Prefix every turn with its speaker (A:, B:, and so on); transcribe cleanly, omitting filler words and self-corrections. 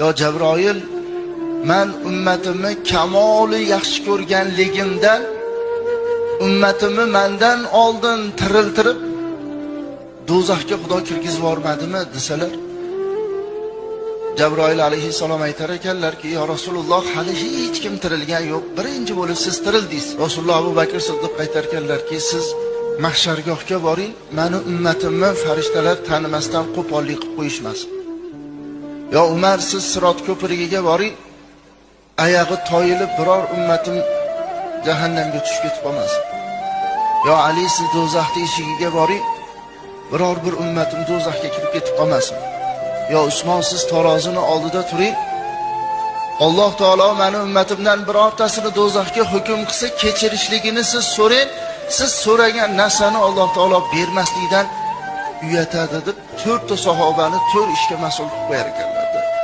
A: Yo Jabroil, man ummatimni kamoli yaxshi ko'rganligimdan ummatimni mandan oldin tiriltirib do'zaxga Xudo kirgizib yubormadimi desalar, Jabroil alayhissalom aytar ekanlarki, yo Rasululloh, hali hech kim tirilgan yo'q, birinchi bo'lib siz tirildingiz. Rasululloh Abu Bakr Siddiq aytar ekanlarki, siz mahshargohga boring, mani ummatimni farishtalar tanimasdan qo'pollik qilib qo'yishmasin. Yo Umar, siz Sirot ko'prigiga boring, oyog'i toyilib biror ummatim jahannamga tushib ketib qolmasin. Yo Ali, siz do'zaxning eshigiga boring, biror bir ummatim do'zaxga kirib ketib qolmasin. Yo Usmon, siz tarozini oldida turing, Alloh taolo meni ummatimdan birortasini do'zaxga hukm qilsa kechirishligini siz so'rang, siz so'ragan narsani Alloh taolo bermaslikdan uyatadi deb 4 ta sahobani 4 ishga mas'ul qilib qo'yar ekan.